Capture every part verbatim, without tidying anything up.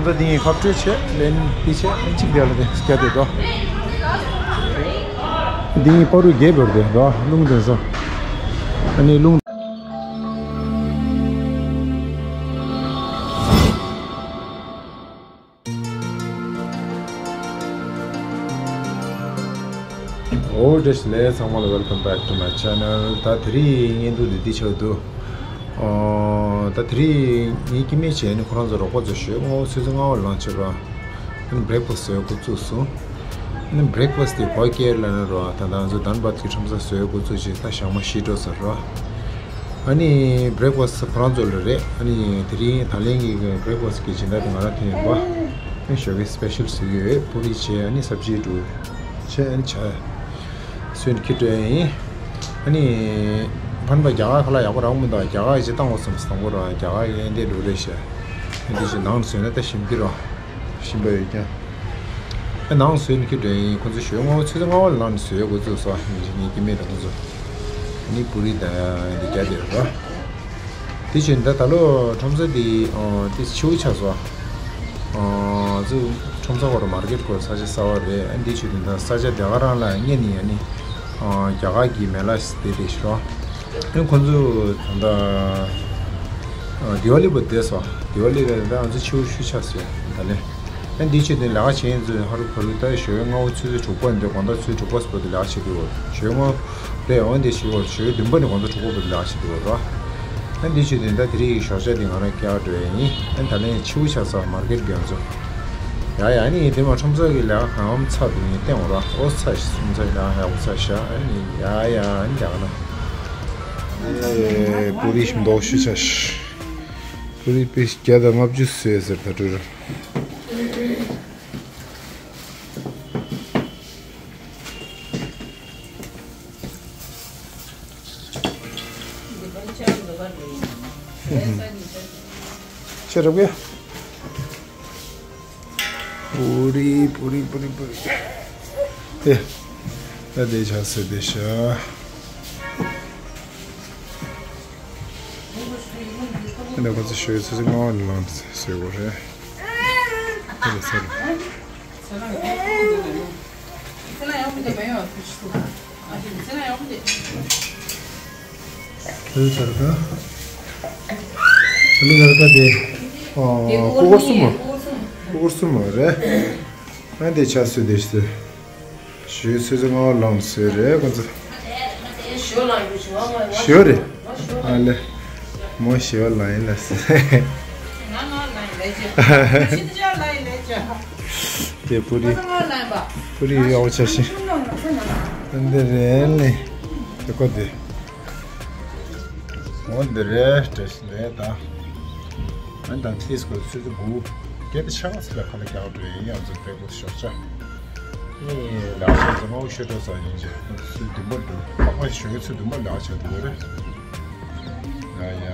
ད་འདི་ངས་ཁ་སྤྲོད་བྱས་ལན་འདི་བྱས་ཨ་གཅིག་དེ་ལ་དེ་སྐྱ་དེ་དོ། འདི་ངས་པ་རུ་རྒྱས་པར་དེ་དོ་རླུང་དེ་ཟ། ཨ་ནི་རླུང་། ཨོ་བཀྲ་ཤིས་བདེ་ལེགས། ཚང་མ་ལ། Welcome back to my channel. ད་དེ་རིང་བརྙན་ཐུང་འདི་འདི་ཆགས་འདུག་ཨོ་ད་དེ་རིང་ངའི་སྐྱེ་དམན་བྱས་ནས་ཁོ་རང་ཚོ་རོགས་པ་ཚོ་ཞོལ་སྔ་པོ་ཆུ་ཚོད་ལྔ་པ་ལ་ལངས་བྱས་ར། ཨ་ནི་breakfast་བཟོ་འགོ་བཙུགས་སོང་། ཨ་ནི་breakfast་དེ་ག་རེ་ལབ་ན་ར། ད་ལྟ་ང་ཚོ་དྷན་བཱད་ཀྱི་ཁྲོམ་ས་བཟོ་འགོ་བཙུགས་བྱས་ད་ཞག་མ་བཞི་འགྲོ་ཚར་ར། ཨ་ནི་breakfast་ཁོ་རང་ཚོ་ལ་རེད། ཨ་ནི་དེ་རིང་ད་ལན་གྱི་breakfast་གི་སྦྱིན་བདག་དེ་ང་རང་དེ་ཡིན་པ། ཨ་ནི་ཞོགས་ཀའི་special་བཟོས་ཡོད། པུ་རི་བྱས། ཨ་ནི་སབ་ཇི་འདྲ་བྱས། ཨ་ནི་ཇ་བཟོས་ནས་འཁྱེར་འགྲོ་ཡ་ཡིན། ཨ་ནི་ཕན་པ་རྒྱ་གར་ཁ་ལག་ཡག་པོ་རག་མི་འདུག་རྒྱ་གར་གྱི་བཏང་དགོས་བསམ་སོང་། དང་པོ་རང་རྒྱ་གར་གྱི་ཨེ་འདྲ་འདྲ་རེད་ཤག་ཨ་ནི་དེ་བཞིན་ནང་བཟོས་ན་ད་ཞིམ་གྱི་རེད། ཞིམ་པ་ཡོད་ཀྱང་། ཨ་ནང་བཟོས་ནས་འཁྱེར་འགྲོ་ཡ་ཡིན། ཁོང་ཚོ་ཞོལ་སྔ་པོ་ཆུ་ཚོད་ལྔ་པ་ལ་ལངས་ནས་བཟོ་འགོ་བཙུགས་སོང་། ངའི་སྐྱེ་དམན་དང་ཁོང་ཚོ། ཨ་ནི་པུ་རི་དང་འདི་རྒྱ་དེ་ར། དེ་བྱས་ད་ད་ལོ་ཁྲོམ་ས་འདི་ཨ་དེ་ཕྱི་པོ་ཆགས་སོང་། ཨ་ཚུ་ཁྲོམ་ས་སྐོར་མར་ཀེཊ་སྐོར་ས་ཆ་གསར་པ་རེད། ཨ་འདི་བྱས་དེ་ད་ས་ཆ་དེ་ག་རང་ལ་སྔོན་ནས་ཨ་ནི་ཨ་རྒྱ་གར་གྱི་མེ་ལ་དེ་དེ་ཤི་རོ། ཨ་ཁོང་ཚོ་ད་ལྟ་ཨ་དི་ཝ་ལི་བར་དེ་སོ། དི་ཝ་ལི་ལ་ད་ང་ཚོ་ཕྱི་པོ་ཤུལ་ཆགས་སོང་ད་ལན། ཨ་འདི་བྱས་དེ་ལས་ཀ་བྱེད་མཁན་ཚོ་ཧ་རུ་ཕ་རུ་ད་ཞོལ་སྔ་པོ་ཆུ་ཚོད་དྲུག་པ་འདི་དགོང་དག་ཆུ་ཚོད་དྲུག་པ་བར་དུ་ལས་ཀ་བྱེད་དུས་ཞོལ་སྔ་པོ་རེད། འོན་ཏེ་ཞོལ་ཞོལ་བདུན་པ་ནས་དགོང་དག་དྲུག་པ་བར་དུ་ལས་ཀ་བྱེད་དུས་ར། ཨ་འདི་བྱས་དེ་ད་དེ་རིང་གི་ཞོགས་ཇ་འདི་ང་རང་སྐྱེལ་འགྲོ་ཡ་ཡིན། ཨ་ད་ལན་ཕྱི་པོ་ཆགས་སོང་མར་ཀེཊ་རྒྱ་མཚོ། ཡ་ཡ་ཨ་ནི་དེ་མ་ཁྲོམ་ས་གི་ལས་ཀ་གང་ཚར་དུས་ངས་བསྟན་འོ་ར། ཨོ་ཚ་ཤི་ཁྲོམ་ས་ལས་ཀ་ཡག་པོ་ཚར་ཤག་ཨ་ནི་ཡ་ཡ་ཨ་ནི་ཡག་ན། ཨེ་པུ་རི་ཞིམ་མདོག་ཤུ་ཆ་ཤི། པུ་རི་པིས་བརྒྱ་དང་ལྔ་བཅུ་བཟོས་ཟེར་ད་དྲུ་ར། ཆེ་རབ་གེ། པུ་རི་པུ་རི་པུ་རི་པུ་རི། ཨེ། ད་དེ་ཆ་སེ་དེ་ཤ། ཨ་ནི་ཁོ་ཚོ་ཞོལ་ཆུ་ཚོད་ལྔ་པ་ནས་ལངས་ཟེར་གོ་རེད། ཨ་ནི་ཟེར། ཟེར་ཟེར་ག་ཨ་ནི་ཟེར་ག་དེ། ཨོ། ཀུ་ཀུར་སུ་མོ། ཀུ་ཀུར་སུ་མོ་རེད། ཨ་དེ་ཆ་སུ་དེ་ཤི། ཞོལ་ཆུ་ཚོད་ལྔ་པ་ལངས་ཟེར་རེད་ཁོ་ཚོ། ཞོལ་རེད། ཨ་ལེ། མོ་ཞོལ་ལ་ཡིན་ལ་ཟེར། དེ་པུ་རི། པུ་རི་ཡག་པོ་ཆ་ཤི། འདི་རེད་ལེ། དེ་ཀོ་དེ། འོ་འདི་རེད་བཀྲ་ཤིས་བདེ་ལེགས་ད། ཨ་ནི་ད་ཏིས་ཀོ་ཆུ་ཚོད་དགུ། བརྒྱད་དང་ཕྱེད་ཀ་ཙམ་ལ་ཁ་ལག་རྒྱག་འགྲོ་ཡིན། ང་ཚོ་བེག་ཕ་སི་ཞོགས་ཇ། ཨེ་ལག་ཤ་ཚོ་མང་པོ་ཤོད་འགྲོ་ས་ཡིན་གྱི། ཚུལ་བདུན་པ་འགྲོ། ལྷག་པར་ཞོགས་ཀའི་ཚུལ་བདུན་པ་ལག་ཆ་འགྲོ་རེད། ཡ་ཡ།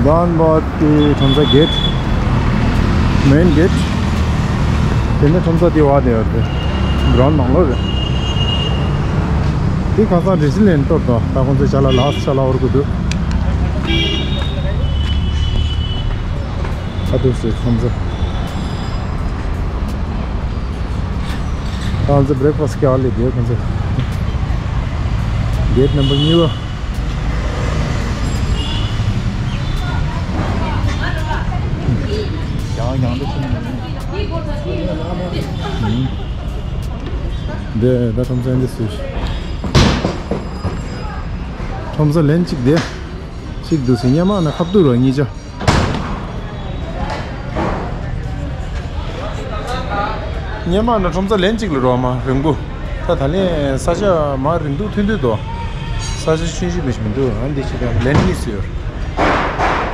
དྷན་བཱད་ཀྱི་ཁྲོམ་ས་གེ་ཊི། མེན་གེ་ཊི། དེ་ནས་ཁྲོམ་ས་དེ་བ་དེ་ཡོད་དེ། གྷི་རའུན་ཌི་ནང་ལོགས་རེད། དེ་ཁ་སང་རེ་སི་ལེན་ཊི་གཏོར་དང་ད་ཁོང་ཚོའི་ཅ་ལག་ལགས་ཅ་ལག་འོར་གི་འདུག་ཨ་དུ་སེ་ཁོང་ཚོ། ཁོང་ཚོ་བྷེག་ཕ་སི་ཀྱག་ལེ་དེ་ཁོང་ཚོ། གེ་ཊི་ནམ་བར་གཉིས་པ། ཡང་ཡང་འདི་ཁྱོད་ནས། འདི་ད་ཁྲོམ་ས་འདི་སུ། ཁྲོམ་ས་ལན་གཅིག་དེ། གཅིག་འདུག་སེ་སྙེ་མ་ན་ཁ་བཏུར་བ་གཉིས་ཆ། སྙེ་མ་ན་ཁྲོམ་ས་ལན་གཅིག་ལ་རོགས་མ་རིང་པོ། ད་ད་ལན་ས་ཆ་མ་རིང་འདུག་ཐུང་འདུག་དོ། ས་ཆ་ཆུང་ཆུང་མི་ཞིག་མི་འདུག་ཨ་འདི་ཆེ་ད་ལན་གཉིས་སུ་ཡོད།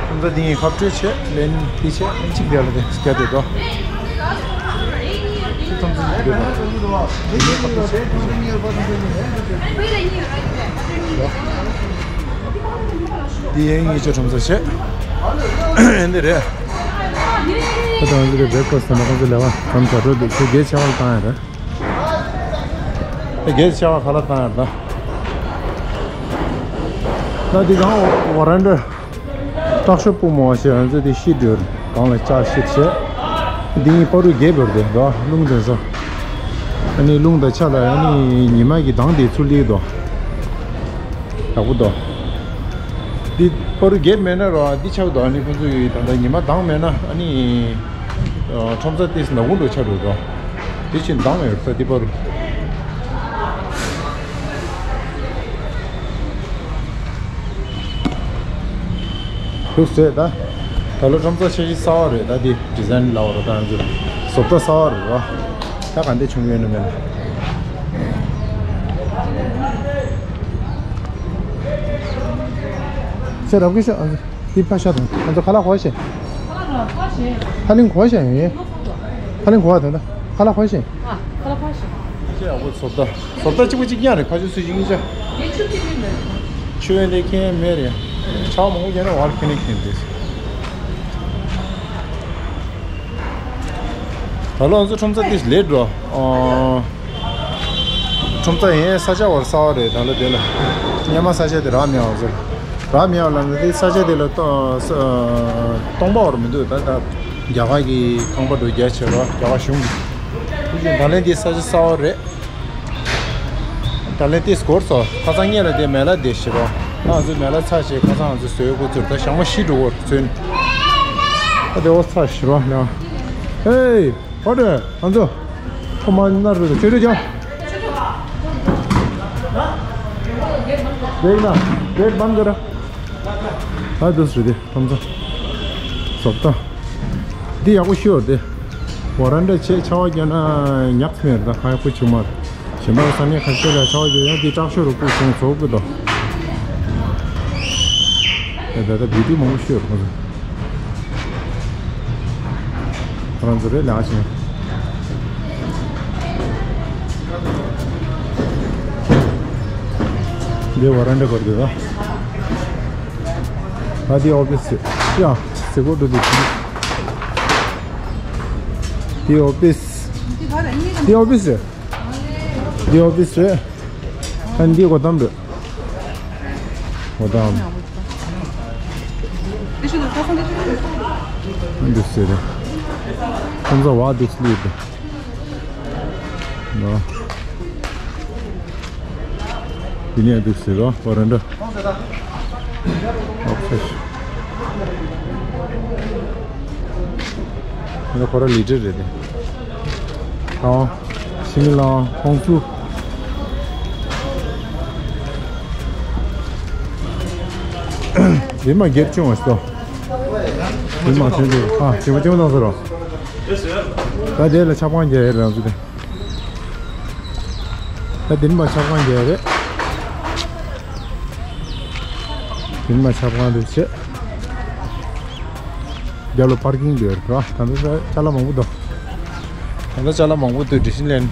ཁྲོམ་ས་འདི་ངས་ཁ་སྤྲོད་བྱས་ལན་འདི་བྱས་ལན་གཅིག་བསྡད་ལ་དེ་བསྐྱལ་དེ་དོ། ཁྲོམ་ས་འདི་འདུག་དོ། འདི་ངས་ཁ་སྤྲོད་བྱས། འདི་ཡན་ངེད་ཅག་ཁྲོམ་ས་བྱས། འདི་རེད། ད་ལྟ་འདི་རེད་བྷེག་ཕ་སི་དང་ཁོང་ཚོ་ལས་ཀ་གང་བྱ་འགྲོ་འདུག་ཁྱོད་གལ་ཆེ་བ་ལ་བཏང་ཡ་རེད། ད་གལ་ཆེ་བ་ཁ་ལག་བཏང་ཡ་རེད་ད། ད་འདི་གང་ཝ་རན་ཌ་སྟག་ཤར་སྤོ་མོ་བ་ཞེས་ང་ཚོ་དེ་ཤི་འགྲོ་གང་ལ་ལྕགས་ཤི་བྱས། འདི་གཉིས་པ་རུ་རྒྱས་པར་དེ་འདུག་རླུང་དེ་ཚོ། ཨ་ནི་རླུང་དང་ཆ་ལ་ཨ་ནི་ཉི་མ་གི་གདངས་དེ་ཚུར་སླེབས་འདུག་ཡག་པོ་འདུག་འདི་པ་རུ་རྒྱས་མེད་ན་རོ་འདི་ཆགས་འདུག་ཨ་ནི་ཁོ་ཚོས་ད་ལྟ་ཉི་མ་གདངས་མེད་ན་ཨ་ནི་ཁྲོམ་ས་དེ་ནག་ཁུང་འགྲོ་ཆགས་འགྲོ་འདུག་དེ་བཞིན་གདངས་ཡོད་ས་འདི་པ་རུ། ལུགས་སྲོལ་ད། ད་ལོ་ཁྲོམ་ས་འཆར་གཞི་གསར་བ་རེད་ད་འདི་ཌི་ཟའིན་ལབ་པ་རེད་ད་ང་ཚོ་བཟོ་ལྟ་གསར་བ་རེད་བ། ད་ག་འདྲ་བྱུང་ཡོད་ན་མེད་ན། ཁྱེད་རབ་གི་ཤོག་འདི་ཕ་ཤ་དང་ང་ཚོ་ཁ་ལག་གོ་ཤེས། ཁ་ལིང་གོ་ཤེས་ཡིན། ཁ་ལིང་གོ་བ་དང་ད་ཁ་ལག་གོ་ཤེས། ཨ་ཁ་ལག་གོ་ཤེས། ཁྱེད་ཡག་པོ་བཟོ་ལྟ། བཟོ་ལྟ་གཅིག་པ་གཅིག་རྐྱང་རེད། ཁ་ཆུ་སུ་ཞིག་ཡིན་ཤག་ངས་ཆུ་ཐིགས་ལིན་མེད། ཆུ་ཡོན་ཏན་ཁྱེད་མེད་རེད། ཆར་པ་མང་པོ་བརྒྱབ་ན་བར་ཁྱེད་ནས་ཁྱེད་འདུག་ད་ལོ་ང་ཚོ་ཁྲོམ་ས་དེ་ལེགས་འགྲོ། ཨོ། ཁྲོམ་ས་ཡིན་ས་ཆ་བར་གསར་བ་རེད། ད་ལོ་དེ་ལ་སྔོན་མ་ས་ཆ་དེ་རག་མེད་པ་ཚོ་རག་མེད་པ་ལ་ནི་དེ་ས་ཆ་དེ་ལ་སྟོང་པ་བར་མི་འདུག་ད་ད་རྒྱ་གར་གྱི་ཁང་པ་འགྲོ་རྒྱ་ཆེ་བ་རྒྱ་གར་གཞུང་གི་དེ་བཞིན་ད་ལན་དེ་ས་ཆ་གསར་བ་རེད། ད་ལན་ཏིས་སྐོར་སོ་ཁ་སང་ངེད་ལ་དེ་མེ་ལ་དེ་ཞི་རོ། ང་ཚོ་མེ་ལ་ཚ་ཞེས་ཁ་སང་ང་ཚོ་བཟོས་གོ་ཚུར་ད་ཞག་མ་ཤི་འགྲོ་བར་ཚུན། ད་དེ་འོ་ཚ་ཞི་རོ་ལ། ཧེ། ཧོ་ཏེ་ང་ཚོ། ཁོ་མ་ན་རུ་ཆོས་རེ་ཅང་། देखना गेट बंद कर। हाँ दूसरी दे हम तो सब तो འདི་ཡག་པོ་ཤོར་ཏེ། ཝ་རན་ཌ་ཆེ་ཆ་བ་རྒྱག་ན་ཉག་མེར་ད་ཁ་ཡག་པོ་བྱུང་མ་རེད། གཞན་པ་ས་གནས་ཁ་ཤས་ལ་ཆ་བ་རྒྱག་ཡང་འདི་སྐྲག་ཤོར་རུ་སྐུ་བྱུང་ཚོགས་ཀྱི་དོ། ད་ད་ད་བི་ཌིའོ་མང་པོ་ཤོར་ཁོ་ཚོ། ཁོ་རང་ཚོ་རེད་ལགས་ཤིང་། འདི་ཝ་རན་ཌ་སྐོར་དེ་ད། ད་འདི་ཨོ་ཕི་སི་རེད། ཡ་སི་ཀོ་ཏུ་འདི་འདི་ཨོ་ཕི་སི། འདི་ཨོ་ཕི་སི་རེད། འདི་ཨོ་ཕི་སི་རེད། ཨ་འདི་སྒོ་འགྲམ་རེད། སྒོ་འགྲམ། འདི་ཟེར་རེད། ཁོང་ཚོ་བ་འདི་སླེབས་འདུག་ནོ། འདི་ནས་འདུག་ཟེར་རོ་བ་རན་ཌ། ཨོ་ཁེ། ཁོ་ར་ལི་ཌར་རེད་དེ། ཨོ། ཤི་མི་ལ་ཁོང་ཚུ། འདི་མ་སྒེར་ཆུང་བ་ཞིག་ཏོ། འདི་མ་ཆུང་ཆུང་། ཨ་ཅི་མ་ཅི་མ་དང་ཟེར་རོ། ད་དེ་ལ་ཆབ་ཁང་རྒྱག་ཡས་རང་ཚུ་དེ། ད་འདི་མ་ཆབ་ཁང་རྒྱག་ཡས་རེད། འདི་མ་ཆབ་ཁང་དེ་བྱེད། རྒྱབ་ལ་པར་ཀིང་དེ་ཡོད་རེད་བ། ད་ལྟ་ཅ་ལག་མང་པོ་འདུག་ད་ལྟ་ཅ་ལག་མང་པོ་འདུག་ཌི་སི་ལན།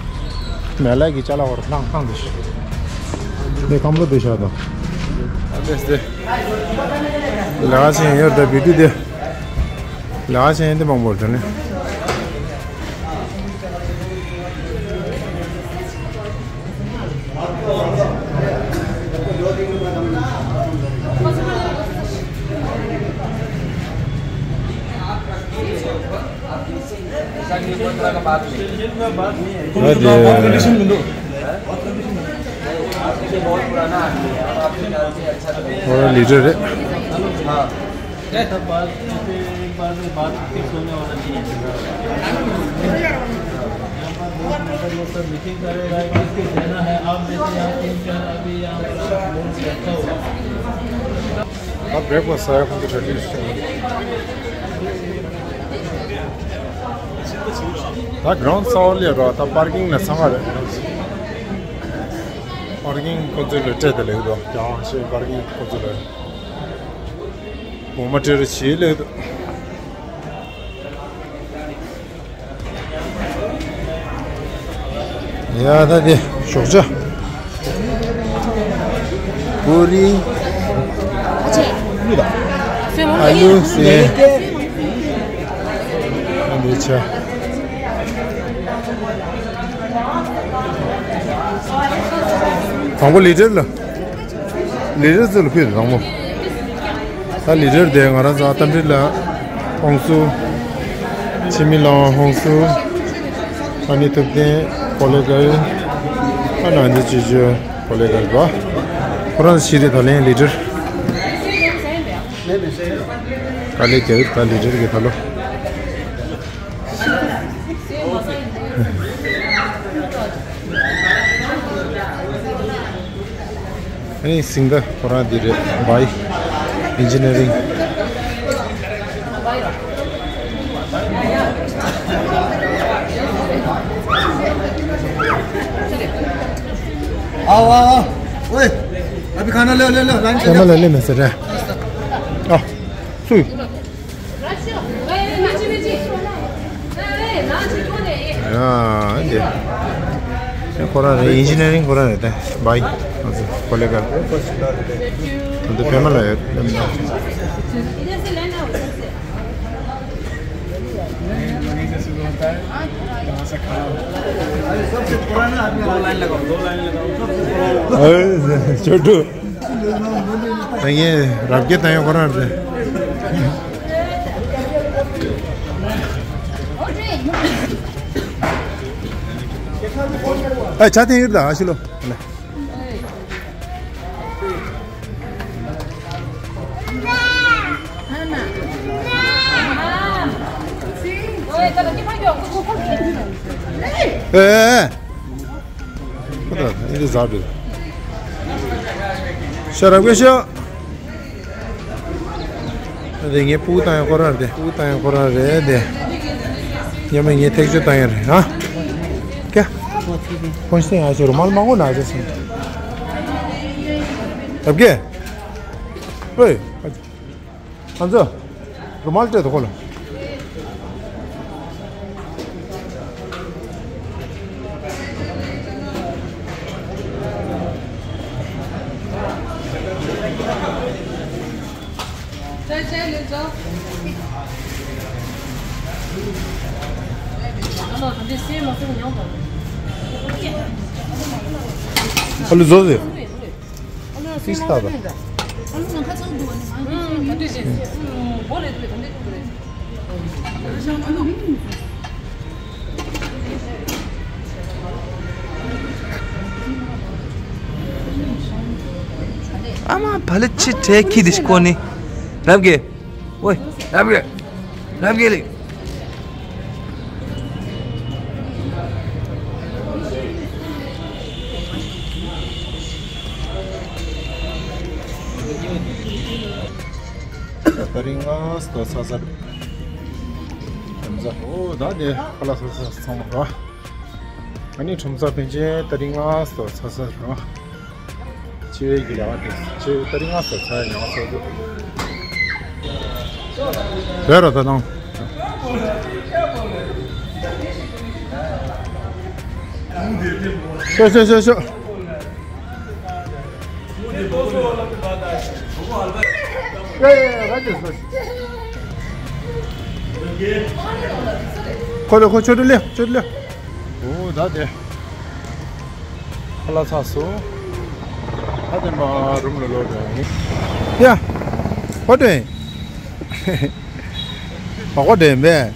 མེ་ལ་གི་ཅ་ལག་བར་ལྷང་ལྷང་དེ་ཤི། དེ་ཁམ་ལོ་དེ་ཤ་དང་། ཨ་ལེ་སི་དེ། ལེ་ཤ་ཡོད་ད་བི་ཏི་དེ། ལེ་ཤ་ཡོད་དེ་མང་པོ་རེད་ནི། लीडर है। सब बात, जैसे एक बार में बात फिक्स होने वाला नहीं है। यहाँ पर बोर्ड में अगर वो सब मीटिंग करेगा, किसको देना है, आप में से यहाँ तीन चार अभी यहाँ पर बोर्ड पे रखा हुआ है। अब ब्रेकफास्ट आया, उनकी सर्विस। ད་གྲོང་ཚོ་ལ་རོ་ད་པར་ཀིང་ལ་ཚང་མ་རེད། པར་ཀིང་ཁོ་ཚོ་ལ་སྤྲད་དེ་ལེགས་འདུག་ཀྱང་ཞེས་པར་ཀིང་ཁོ་ཚོ་ལ་འོ་མ་སྤྲད་རེ་བྱེད་ལེགས་འདུག་ཡ་ད་དེ་ཞོགས་ཇ། པུ་རི། ཨ་ལུ་སེ། ཨ་འདི་ཆ། དང་པོ་ལི་ཏྲ་ལ། ལི་ཌར་ཚོ་ལ་ཕུལ་དང་མོ། ད་ལི་ཌར་དེ་ང་རང་ཚོ་རྟ་མགྲིན་ལ་ཧོང་སུ། འཆི་མེད་ལགས་ཧོང་སུ། ཨ་ནི་ཐུབ་བསྟན་པོ་ལེ་གལ། ཨ་ནི་འདི་ཅི་ཅི་པོ་ལེ་གལ་བ། ཁོ་རང་ཤི་རེ་ད་ལན་ལི་ཌར། དཀའ་ལས་རྒྱག་གི་ད་ལི་ཌར་གི་ད་ལོ། ཨ་ནི་སིང་ག་ཁོ་རང་འདི་རེད། བའི་ཨིན་ཇི་ནི་ཡ་རིང་། आओ आओ आओ। ओए, अभी खाना ले ले ले, लाइन से। खाना ले ले, मैं से रहा। आ, सुई। ཡ། འདི་ཁོ་རང་རེད། ཨིན་ཇི་ནི་ཡ་རིང་ཁོ་རང་རེད་དེ། བའི་ཨ་ཙི་པོ་ལེ་གལ། འདི་པད་མ་ལ་ཡོད། ཨེ་ཆོ་འཕྲུལ། ད་ངས་རབ་རྒྱས་བཏང་ཡོད་ཁོ་རང་རེད། ཨ་ཆ་ཐེངས་ཡོད་ད་ཨ་ཤི་ལོ། ཨེ། ཁོ་ད་ཨེ་འདི་ཟ་འདུག་ཤ་རབ་གེ་ཤ། དེ་ངའི་སྤུ་གུ་བཏང་ཡང་ཁོ་རང་རེད། སྤུ་གུ་བཏང་ཡང་ཁོ་རང་རེད་དེ། ཉི་མ་ངའི་ཐེག་ཆུ་བཏང་ཡང་རེད་ཨ། ཀྱ། ཁོང་སྟེང་ཨ་ཤོ་རུ་མལ་མང་པོ་ན་ཅེས་སོང་། རབ་གེ། ཨོའི། ཨ་ཚོ། རུ་མལ་སྤྲད་དོ་ཁོ་ལ། ཨ་ལུ་བཟོ་ཟེར། ཕིག་སི་ལྟ་བ། ཨ་མ་བ་ལི་ཆི་ཁྲེ་ཁི་དི་ཤི་ཀོ་ནི། རབ་གེ། ཝེ། རབ་གེ། རབ་གེ་ལི། ད་རིང་ང་སྟོད་ཚ་ཚ། ཁྲོམ་ས། ཨོ་ད་དེ་ཁ་ལག་ཚ་ཚ་ཚང་མ་ར། ཨ་ནི་ཁྲོམ་ས་ཕན་ཆད་ད་རིང་ང་སྟོད་ཚ་ཚ་ར། ཆེ་བའི་གི་ལ་དེ་ཆེ་ད་རིང་ང་སྟོད་ཚ་ཡང་ཚ་དུ། བོད་ར་ད་དང་། ཤོ་ཤོ་ཤོ་ཤོ། ཁོ་ལ་ཁོ་ཆོ་འདྲི་ལེ་ཆོ་འདྲི་ལེ། ཨོ་ད་དེ། ཁ་ལག་ཚར་སོང་། ད་དེ་མ་རུམ་ལ་ལོག་འགྲོ་ཡིན། ཡ། ཧོ་ཏེ། ཧོ་ཏེ་མེ།